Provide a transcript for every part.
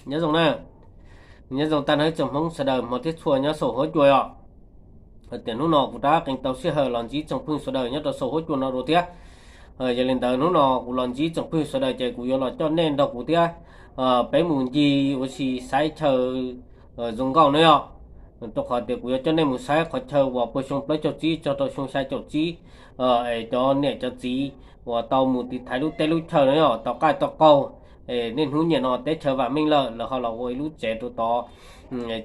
Nyob zoo na, nyob zoo tag nrho ib tsoom Hmoob sawv daws hmov thiab txhua nyob saum huab cua yom. Tiam hnub no kuv rov qees tau sij hawm los ntsib tsoom phooj ywg sawv daws nyob rau saum huab cua no dua thiab. Yog li ntawd hnub no kuv los ntsib tsoom phooj ywg sawv daws ces kuv yuav los coj nej nrog kuv thiab peb mus ncig ua si saib chaw zoo nkauj na yom. Rau qhov tias kuv yuav coj nej mus saib qhov chaw uas puag xyoo plaub caug tsib txog rau xyoo xya caum tsib, es cov niam cov txiv uas tau mus tiv thaiv lub teb lub chaw no yom, tau qaij tau qaug. Es niaj hnub niam no teb chaws vam meej lawm, lawv ho los ua ib lub tsev rau tod,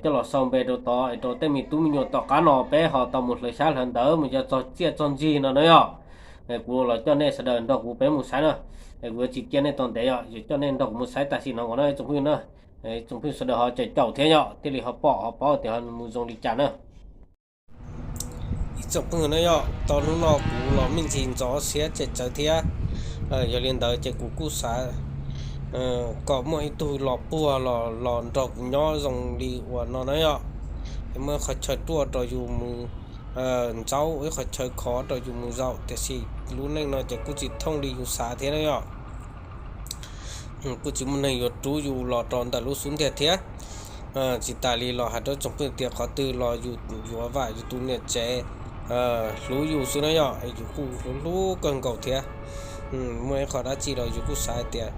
coj los sau npe rau tod es rau tej me tub me nyuam tom qab no peb ho tau mus hlawv xyab hlawv ntawv mus yog txog txiaj txog ntsig no na yom. Kuv los coj nej sawv daws nrog kuv peb mus saib na. Kuv yuav tsis cia nej tos ntev yom, yuav coj nej nrog kuv mus saib tam sim no nkaus na tsoom phooj ywg na. Tsoom phooj ywg sawv daws ho caum caum thiab yom, thiaj li ho pom ho paub tias ho mus zoo li cas na. Ib tsoom phooj ywg na yom, tau hnub no kuv los me ntsis ntxov siab tsem tsawv thiab. Yog li ntawd ces kuv kuj xav kom muaj ib tug los puag los los nrog kuv nyob zoo li uas no na yom. Es muaj ib qhov chaw ruaj rau yus mus ntxaub, ib qhov chaw khov rau yus mus zaum, tiam sis lub neej no ces kuj tsis thooj li yus xav thiab na yom. Kuj tsis muaj neeg yuav rub yus los rau ntawm lub xub ntiag thiab. Tsis tas li los hais rau tsoom phooj ywg tias qhov twg los yus yuav vam yus tus niam tsev hlub yus xwb na yom, yus kuj hlub hlub kawg nkaus thiab. Muaj ib qho dab tsi los yus kuj xav hais tias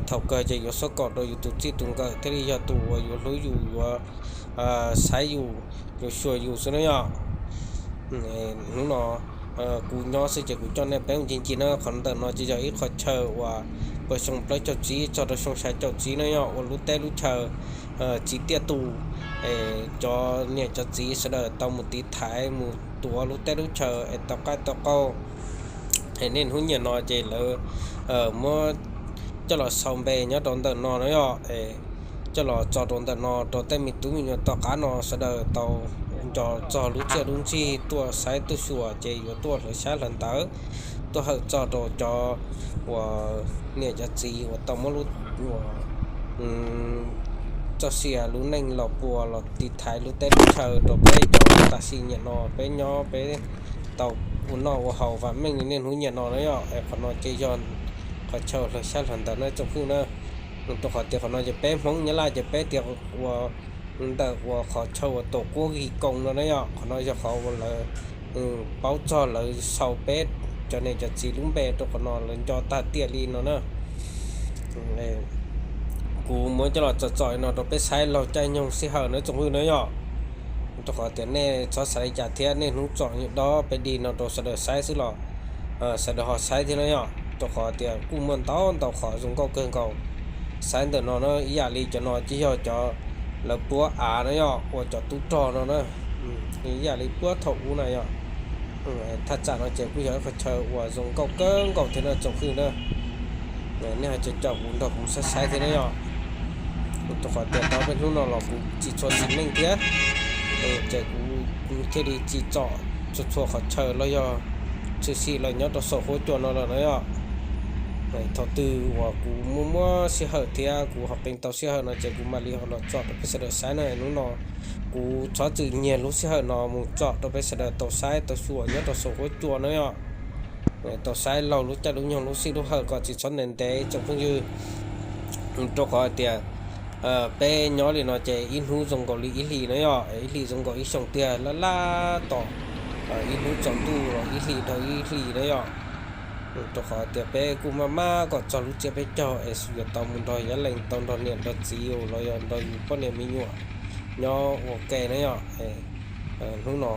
thaum kawg ces yuav xub kom rau yus tus txij tus nkawm thiaj li yog tus uas yuav hlub yus, yuav saib yus, yuav xyuas yus xwb na yom. Hnub no kuv nyob xwb ces kuv coj nej peb mus ncig ncig na. Qhov ntawm no ces yog ib qho chaw uas puag xyoo plaub caug tsib txog rau xyoo xya caum tsib na yom, ua lub teb lub chaw txiv tiaj tus, es cov niam cov txiv sawv daws tau mus tiv thaiv mus tuav lub teb lub chaw es tau qaij tau qaug. Es niaj hnub niam no ces lawv muab coj los sau npe nyob rau ntawm no na yom, es coj los tso rau ntawm no rau tej me tub me nyuam tom qab no sawv daws tau nco txog lub txiaj lub ntsig tuaj saib tuaj xyuas ces yuav tuaj hlawv xyab hlawv ntawv, tuaj hawm txog rau cov uas niam cov txiv uas tau muab lub uas txoj sia lub neej los puas los tiv thaiv lub teb lub chaw rau peb cov tam sim niam no peb nyob peb tau ua noj ua haus vam meej li niaj hnub niam no na yom. Es qhov no ces yog qhov chaw hlawv xyab hlawv ntawv na tsoom phooj ywg na. Rau qhov tias qhov no ces peb Hmoob Nyab Laj ces peb tias ua ntawm uas qhov chaw uas Tổ quốc ghi công no na yom. Qhov no yog qhov uas lawv paub txog lawv sau peb cov niam cov txiv lub npe rau qhov no lawv nco tag tiam li no na. Kuv muab coj los tsom tsom li no rau peb saib laug caij nyoog sij hawm na tsoom phooj ywg na yom. Rau qhov tias nej txhob xav li cas thiab, niaj hnub tsom dob peb dig no rau sawv daws saib xwb los sawv daws ho saib thiab na yom. Rau qhov tias kuj muaj ntau ntau qhov zoo nkauj kawg nkaus. Saib ntawm no na, ib yam li cov no ces yog cov lawv puab av na yom, ua cov tub rog no na, ib yam li puab thaum ub na yom. Thaj tsam no ces kuj yog ib qhov chaw uas zoo nkauj kawg nkaus thiab na tsoom phooj ywg na. Nej ho caum caum kuv nrog kuv saib saib thiab na yom. Rau qhov tias tau peb hnub no los kuv tsis tshua xis neej thiab, ces kuv thiaj li tsis tsom txhua txhua qhov chaw los yog tshwm sim lawm nyob rau saum huab cua no lawm na yom. Thaum twg uas kuv muaj muaj sij hawm thiab kuv ho qee tau sij hawm no ces kuv mam li ho los tsom rau peb sawv daws saib na. Hnub no kuv txhob txwm nyiag lub sij hawm no mus tsom rau peb sawv daws tau saib tau xyuas nyob rau saum huab cua na yom. Tau saib laug lub caij lub nyoog lub sij lub hawm kom tsis txhob ntev ntev tsoom phooj ywg. Rau qhov hais tias peb nyob li no ces ib hnub zoo nkaus li ib hlis na yom, ib hlis zoo nkaus ib xyoos tiag, laj laj tos ib hnub tsaus ntuj los ib hlis dhau ib hlis na yom. Rau qhov tias peb kuj maj maj kom txog lub tsiab peb caug es yuav tau mus nrog yab lees tau nrog niam nrog txiv los yog nrog yus poj niam me nyuam nyob ua ke na yom. Hnub no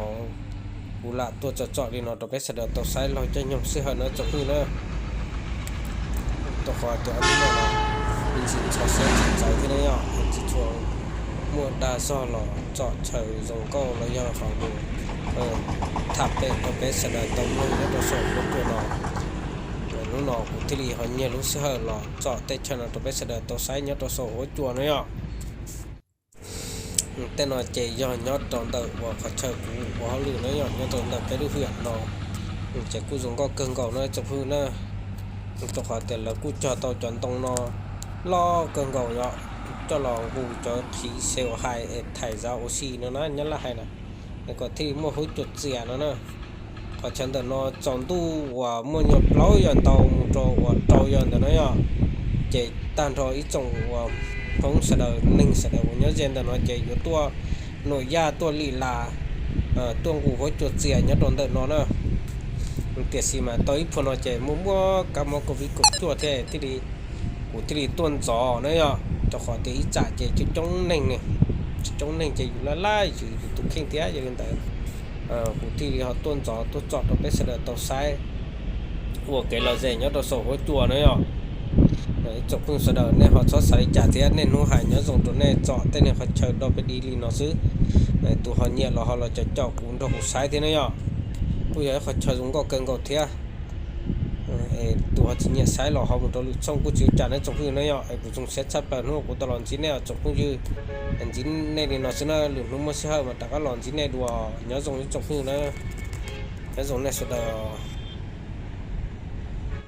kuv lam tuaj tsom tsom li no rau peb sawv daws tau saib laug caij nyoog sij hawm na tsoom phooj ywg na. Rau qhov tias hnub no me ntsis ntxhov siab tsis txawv thiab na yom, tsis tshua muaj dag zog los tsom chaw zoo nkauj los yog qhov mus tham pem rau peb sawv daws tau mloog nyob rau saum huab cua no. Hnub no kuv thiaj li ho nyiag lub sij hawm los tsom tej chaw no rau peb sawv daws tau saib nyob rau saum huab cua na yom. Tej no ces yog nyob rau ntawm uas qhov chaw kuv ua hauj lwm na yom, nyob rau ntawm peb lub hwm no ces kuj zoo nkauj kawg nkaus na tsoom phooj ywg na. Rau qhov tias lawv kuj cog tau cov ntoo no loj kawg nkaus yom, coj los nqus cov qhiv xev hais es thaim zav ua si no na, nyob laj hais na, es kom thiaj li muaj huab cua txias no na. Qhov chaw ntawm no tsaus ntuj uas muaj nyuag plaub yog ntau mus rau uas rau yog ntawd na yom. Ces tag nrho ib tsoom uas Hmoob sawv daws, neeg sawv daws uas nyob ze ntawm no ces yuav tuaj nuam yaj, tuaj lim las, tuaj nqus huab cua txias nyob rau ntawm no na. Tiam sis mas tau ib phua no ces muaj muaj kab mob covid kaum cuaj thiab thiaj li, kuv thiaj li tuaj ntxov na yom, rau qhov tias ib tsam ces coob coob neeg ne, coob neeg ces yus laj laj yus, yus tus kheej thiab. Yog li ntawd kuv thiaj li ho tuaj ntxov tuaj tsom rau peb sawv daws tau saib ua kev lom zem nyob rau saum huab cua na yom. Ib tsoom phooj ywg sawv daws, nej ho txhob xav li cas thiab, niaj hnub hais nyob zoo rau nej tsom tej niag qhov chaw do peb di li no xwb. Tus ho nyiam los ho los caum caum kuv nrog kuv saib thiab na yom. Kuj yog ib qhov chaw zoo nkauj kawg nkaus thiab. Tus ho tsis nyiam saib los ho mus rau lwm tshooj kuj tsis ua cas na tsoom phooj ywg na yom. Es kuv zoo siab tshaj plaws hnub kuv tau los ntsib nej os tsoom phooj ywg. Ntsib nej li no xwb na, lwm hnub muaj sij hawm mas rov qab los ntsib nej dua. Nyob zoo ib tsoom phooj ywg na, nyob zoo nej sawv daws.